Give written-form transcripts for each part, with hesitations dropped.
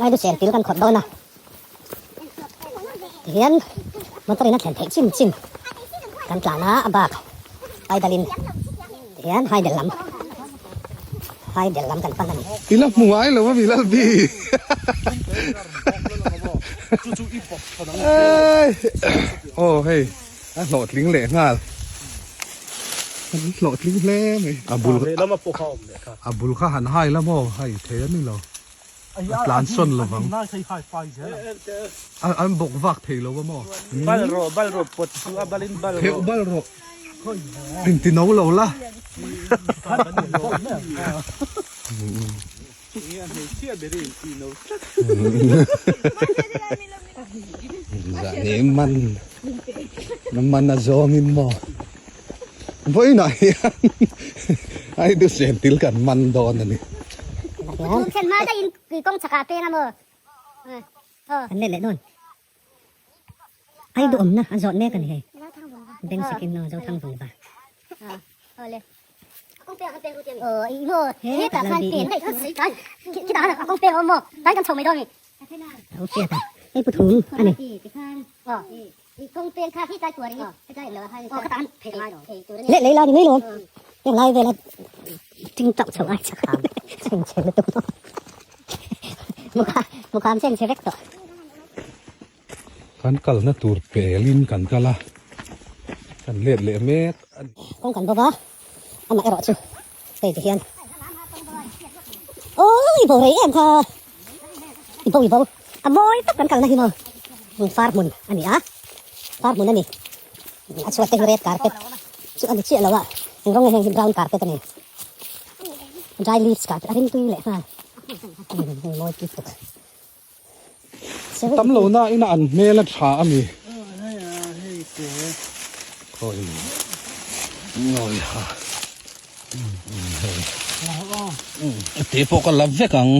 Aidu chen pil kan khawt dawn a, tihian motor in a thlen theih chin chin kan tlan a, a bak paidal in tihian haidel lam haidel lam kan pan a ni. I la hmu ngai lo a mi Lalbi. Aw hei a hlawhtling leh nghal. A hlawhtling hle mai. A bul a bul kha han hai la maw hei thei a ni lo. A tlan sawn lo vang. An bawk vak thei lo a maw? Bal rawh, bal rawh pawt chu a balin bal rawh. Pheuh bal rawh. Inti no lo la. Zah ni man man a zawngin maw? Vawiinah hian Aidu sentil kan man dawn a ni. Kan let leh dawn. Aidu awmna a zawt mek a ni hei. Beng sikin aw Zothang vung va. He tah lal bi in. Au fiat a hei pu thum a ni. Leh lei la ni mai lo heng lai vela ting tauh chho ai chak cheng chhe lutuk maw mukha an cheng chhe vek tawh. Kan kalna tur pelin kan kal a, kan let leh mek a ni. Kawng kan bawk a, amah erawh chu hei ti hian awii bo rei em kha i bo i bo a mawi tak kan kalna hi maw far hmun a ni a, far hmun a ni a chhuat te hi red carpet chu a ni chiah lo a, eng rawng nge heng hi brown carpet a ni dry leaves carpet a rimtui leh nghal mawi tui tuk. Tam lo na ina an hmel a tha a mi. Khawi ngawi ha. A te pawh ka la vek ang.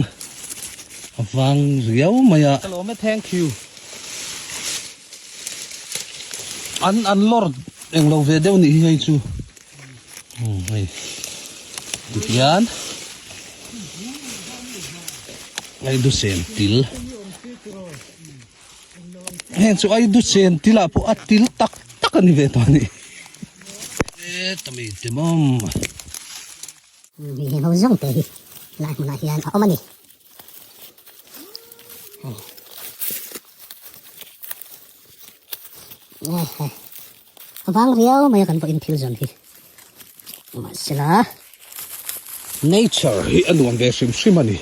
A vang riau mai a. Ka lawm e thank you. An an lawr englo ve deuh nih hi hei chu. Hei tihian Aidu sen til heng chu Aidu sen til ah pawh a til tak tak a ni ve tawh a ni e tami te mawm. Mi heng ho zawng te hi lai hmunah hian a awm a ni. Hei. A vang riau mai a kan pawhin thil zawn hi mahsela. Nature hi a nuam ve hrim hrim a ni.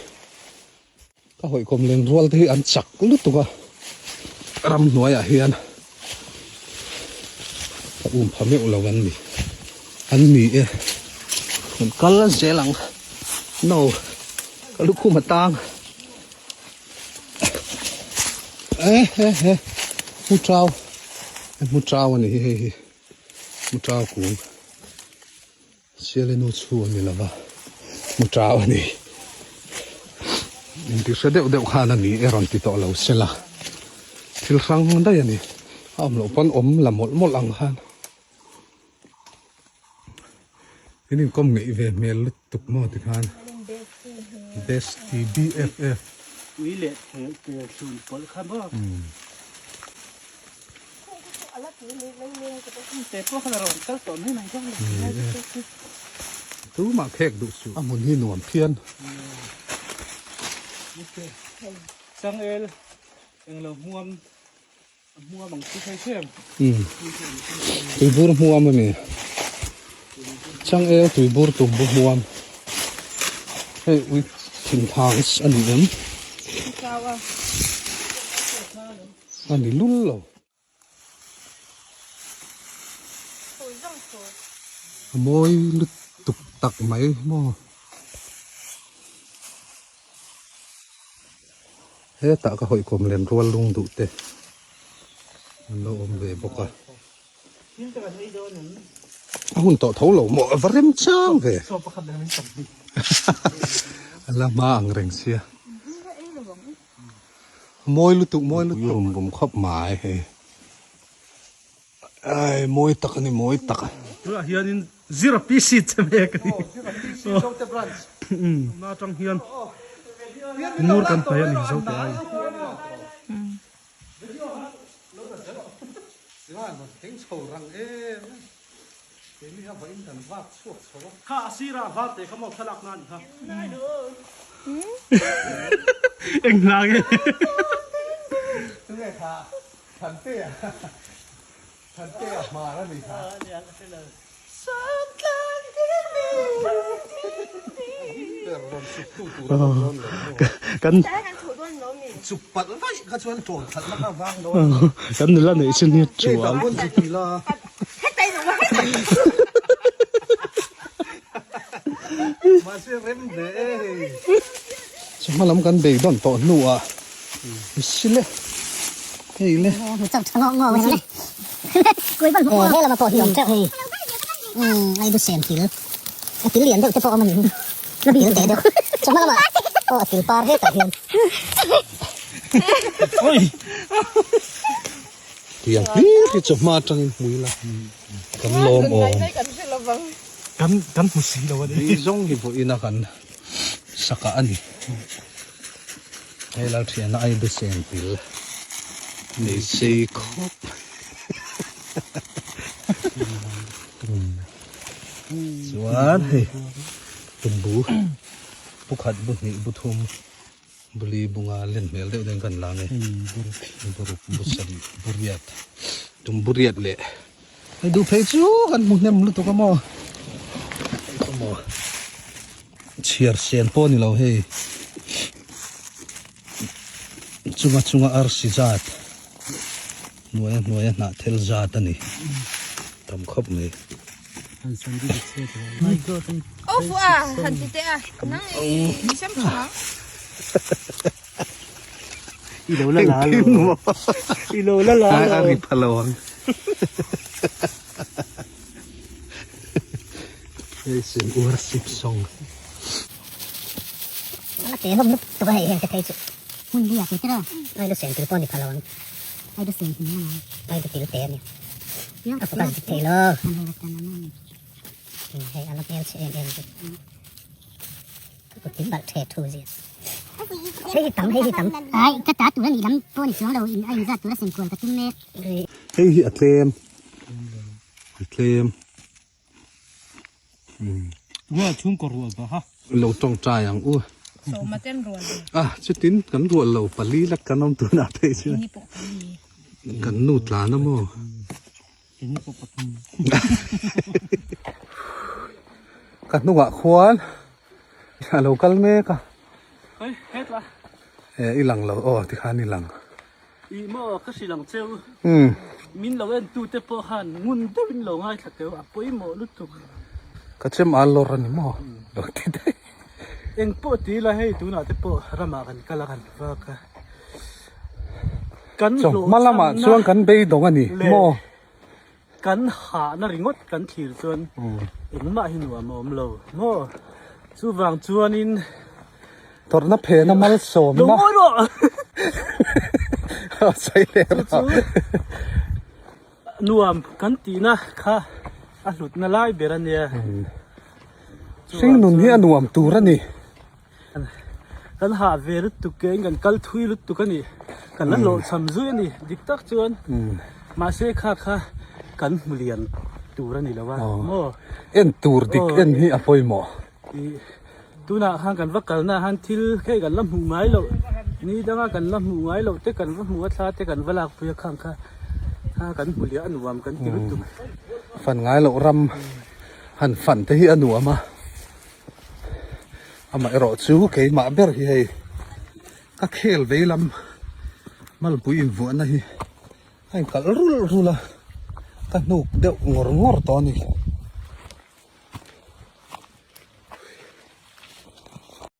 Ka hawihkawm len rual te hi an chak lutuk a, ramhnuaiah hian ka um pha meuh lo an ni. An ni e, kan kal zel ang. No, ka lukhum a tang. Eh eh eh mu chau mu chau ani hi hei hi mu chau kung siale nu chhu ani lova mu chau ani inti hre deuh deuh khan ani e rawn ti tawh lo sela thil hrang daih ani a awm loh pawn awm la mawlh mawlh ang khan in inkawm ngeih ve hmel lutuk maw tikhan bestie BFF. Ui leh thel tel thlun pawlh kha maw. Te pawh kha la rawn kal tawh mai mai dawn lo. Tumah khek duh suh. A hmun hi nuam phian. Changel englo hmuam Tuibur hmuam a ni. Changel tuibur tumbu hmuam. Hei ui thin thang a ni em? A ni lul lo. A mawi lutuk tak mai maw. Hetah ka hawihkawm lem rual lung duh te an lo awm ve bawk a. A hun tawh tho lo maw a va rem chang ve. A la hma ang reng sia. Mawi lutuk mawi lutuk. Rum rum khawp mai hei. Ai mawi tak a ni mawi tak a. Tunah hianin zira PC che mek a ni. Aw zira PC Zote branch. Na atang hian. Ngur kan hmai a ni zo teh ai. Kha a sira var te kha maw thlalak na a ni kha. Eng hla nge? Tunge kha Thantea Thantea hmar a ni kha. Kan Chuk palh vaih kha chuan tawn khatna kha vang lo. Kan nula neih chin hi chuan. Mahse rem ve e hei. Chawhma lam kan bei dawn tawh hnu ah sile hei le. He lama pawh hi awm teuh hei. Ai du sem thil. A til lian deuh te pawh awm a ni. A til teh deuh. Chawhma lamah pawh a til par hetah hian. Oi. Tiang hlir hi chawhma atangin hmui la kan lawm awm. Kan kan hmu si lo a ni. Hei zawng hi vawiin a kan saka a ni. Hei Lalthiana ai besen pil nei sei khawp. Chuan hei tumbu bu khat bu hnih bu thum buli bunga len hmel deuh deuhin kan la nge buruk bu sarih bu riat tumbu riat leh hei duh phei chu kan hmu hnem lutuk a maw maw chhiar sen pawh a ni lo hei chunga chunga arsi zat hnuaia hnuaia hnah thel zat a ni tam khawp mai. A ri pha lo ang. Hei sin worship song. A te hlawm lup tuk a hei heng te phei chu. Hmun hi a ti tira. Ai lu sen til pawh a ni pha lo ang. Ai lu sen hin a. Ai lu til te a ni. A focus dik thei lo. Hei a la hmel chhe em em bawk. Ka kut tin balh the thu zia. Hei hi tam hei hi tam. Ai ka ta tur a nih lam pawh a ni chuang lo in a inzat tur a sem kual ka tum mek. Hei hi a tlem. A tlem. Rual chhungkaw rual ba ha. Lo tawngtai ang u. Sawma ten rual lo. Ah chutin kan rual lo pali lak kan awm tunah phei chuan. Ini pawh pali. Kan nu tlan a maw. Ini pawh pathum. Ka hnungah khuan a lo kal mek a. Hei hetla. Eh i lang lo aw tikhan i lang. I maw ka hrilh ang cheu. Min lo en tu te pawh khan ngun deuh in lo ngaithla teu a pawimawh lutuk. Ka chem a lawr a ni maw lo ti daih. Eng pawh ti ila hei tunah te pawh ramah kan kal a kan vak a. Kan Chaw hma lamah chuan kan beidawng a ni maw. Kan hahna ringawt kan thlir chuan engmah hi nuam a awm lo maw? Chuvang chuanin Tawrhna phena malsawmna. Lo ngawi rawh! Sawi leh rawh. Chu chu nuam kan tihna kha a hlutna lai ber a nia. Hringnun hi a nuam tur a ni. Kan hah ve lutuk ke in kan kal thui lutuk a ni. Kan la hlawhchham zui a ni dik tak chuan. Mahse kha kha kan hmu lian tur a ni lo a maw. En tur dik en hi a pawimawh. Tunah khan kan va kalna ah khan thil hei kan la hmuh ngai loh ni danga kan la hmuh ngai loh te kan va hmuh a thla te kan va lakpui a khang kha kan hmu liah a nuam kan ti lutuk. Fan ngai loh ram han fan te hi a nuam a. Amah erawh chu keimah ber hi hei ka khel vei lam malpui invuahna hi a inkalh rul rul a, ka hnuk deuh ngawr ngawr tawh a ni.